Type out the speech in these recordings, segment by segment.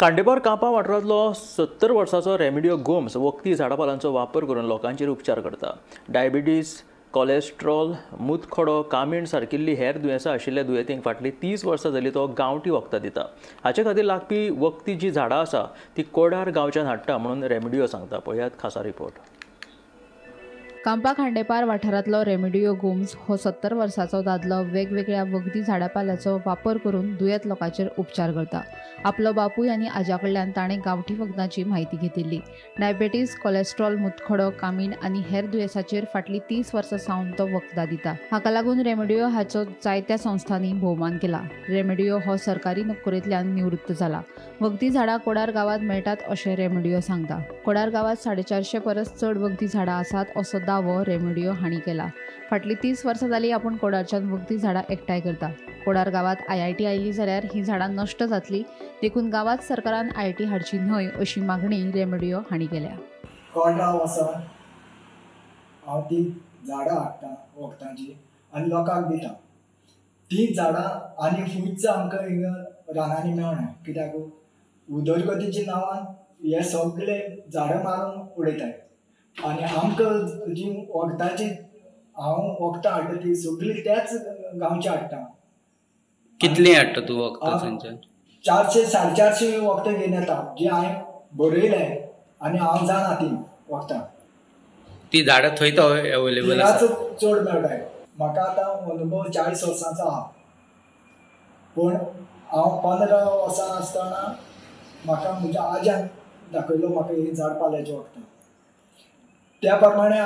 खांडेपार कांपा वाठारांतलो 70 वर्सांचो रेमिडियो गोम्स वखदी झाडापालांचो वापर करून लोकांचेर उपचार करता. डायबिटीज, कोलेस्ट्रॉल, मुतखडो, कामीण सारकिल्ली हेर दुयेंसां आशिल्ल्या दुयेंतींक फाटलीं 30 वर्सां जाली तो गांवठी वखदां दिता. हाचे खातीर लागपी वखदी जी झाडां आसा ती कोडार गांवच्यान हाडटा म्हणून रेमिडियो सांगता. पळयात खासा रिपोर्ट. कांपा खांडेपार वाठारांतलो रेमिडियो गोम्स हो 70 वर्सांचो दादलो वेगवेगळ्या वखदी झाडापाल्याचो वापर करून दुयेंत लोकांचेर उपचार करता. आपलो बापूय आनी आजा कडल्यान ताणें गांवठी वखदांची म्हायती घेतिल्ली. डायबेटीस, कोलेस्ट्रॉल, मुतखडो, कामीण आनी हेर दुयेंसाचेर फाटलीं 30 वर्सां सावन तो वखदां दिता. हाका लागून रेमिडियो हाचो जायत्या संस्थांनी भोवमान केला. रेमिडियो हो सरकारी नोकरेंतल्यान निवृत्त जाला. वखदी झाडां कोडार गांवांत मेळटात अशें रेमिडियो सांगता. कोडार गांवांत 450 परस चड वखदी झाडां आसात असो दावो रेमिडियो हांणी केला. फाटलीं 30 वर्सां जाली आपूण कोडारच्यान वखदी झाडां एकठांय करता. कोडार गांवांत IIT आयली जाल्यार ही झाडां नश्ट जातली, देखून गांवांत सरकारान IIT हाडची न्हय अशी मागणी रेमिडियो हांणी केल्या. कोडा वचून हांव ती झाडां हाडटा वखदांची आनी लोकांक दिता. ती झाडां आनी फूच आमकां हिंगा रानांनी मेळना, कित्याक उदरगतीच्या नांवान हे सगळे झाडां मारून उडयतात. आनी आमकां जी वखदाची हांव वखदां हाडटा ती सगळी त्याच गांवची हाडटा. कितली हाडटा तूं वखदां थंयच्यान? 400 450 वखदां घेवन येता जी हांवें बरयलें आनी हांव जाणा ती वखदां. ती झाडां थंय तो अवेलेबल आसा, चड मेळटाय. म्हाका आतां अनुभव 40 वर्सांचो आहा, पूण हांव 15 वर्सां आसतना म्हाका म्हज्या आज्यान दाखयलो म्हाका ही झाड पाल्याची वखदां. त्या प्रमाणे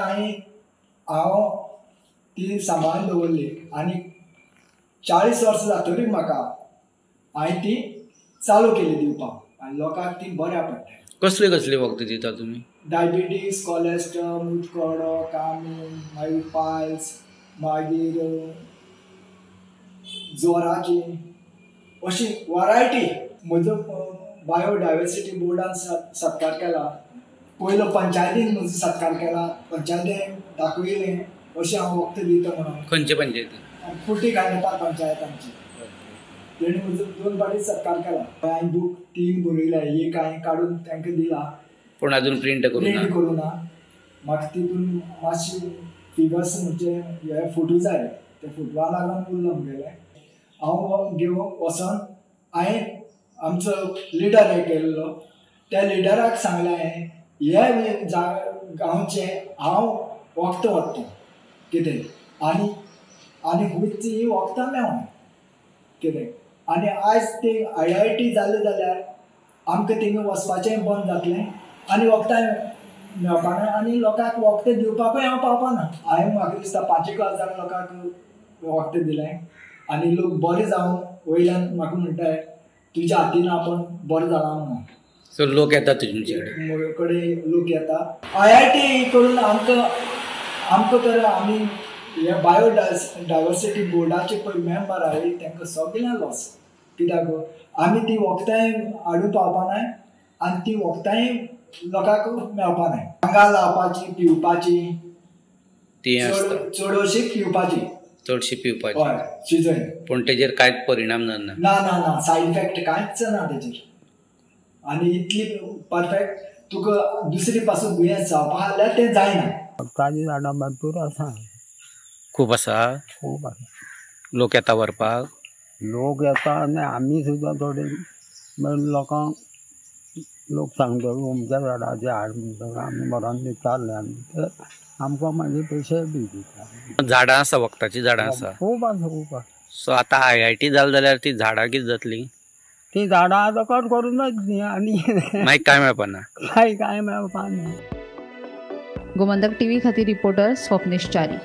हांव ती सांबाळून दवरली आनी 40 वर्सां जातकीर म्हाका हांवें ती चालू केली दिवपाक आनी लोकांक ती बऱ्या पडटा. कसली कसली वखदां दिता तुमी? डायबिटीज, कोलेस्ट्रॉल, मुतखडो, कामीण, मागीर पायल्स, मागीर जोराची अशी वरायटी. म्हजो बायोडायवर्सिटी बोर्डान सत्कार केला. पयलो पंचायतीन म्हजो सत्कार केला, पंचायतीन दाखयलें अशें हांव वखदां दिता म्हणून. खंयचे पंचायतीन? कुटी खांडेपार पंचायत आमची. तेणी म्हजो 2 फावटी सत्कार केला. हांवें बूक 3 बरयले, एक हांवें काडून तांकां दिला, पूण अजून प्रिंट करूं ना. म्हाका तितून मातशी फिगर्स म्हणजे हे फोटो जाय, ते फोटवा लागून उरलो म्हगेलें. हांव घेवन वचोन हांवें आमचो लिडर एक गेल्लो, त्या लिडराक सांगलें हांवें हे गांवचें हांव वखदां व्हरता कितें आनी आनी खूब ही वखदां मेळना कितें. आनी आयज ती IIT जालें जाल्यार आमकां थिंगा वचपाचें बंद जातलें आनी वखदां मेळपाना आनी लोकांक वखदां दिवपाकूय हांव पावपाना. हांवें म्हाका दिसता 5-1 हजार लोकांक वखदां दिलें आनी लोक बरे जावन वयल्यान म्हाका म्हणटाय तुज्या हातीन आपूण बरें जालां म्हणून. सो लोक येता तुमचे कडेन? म्हजे कडेन लोक येता. IIT करून आमकां आमकां तर आमी हे बायोडायवर्सिटी बोर्डाचे पळय मेंबर आहाय तांकां सगळ्यांक लॉस, कित्याक आमी ती वखदांय हाडून पावपानाय आनी ती वखदांय लोकांक मेळपानाय. आंगार लावपाची, पिवपाची, ती चडशी पिवपाची, चडशी पिवपाची, हय शिजोवन. पूण तेजेर कांयच परिणाम जायना? ना ना ना, सायड इफेक्ट कांयच ना तेजेर. आनी इतली परफेक्ट तुका दुसरी पासून दुयेंस जावपा जाल्यार तें जायना. वखदाचीं झाडां भरपूर आसा. खूब आसा? खूब आसा. लोक येता व्हरपाक? लोक येता आनी आमी सुद्दां थोडे लोकांक लोक सांगता अमक्या झाडाचें हाड म्हणटा, आमी व्हरोन दिताले आनी ते आमकां मागीर पयशे बी दिता. झाडां आसा, वखदाचीं झाडां आसा? खूब आसा, खूब आसा. सो आतां IIT जालें जाल्यार ती झाडां कितें जातली? ती झाडां आतां कट करूनच न्ही आनी मागीर कांय मेळपाना? कांय कांय मेळपाना. गोमंतक टीव्ही खातीर रिपोर्टर स्वप्नेश च्यारी.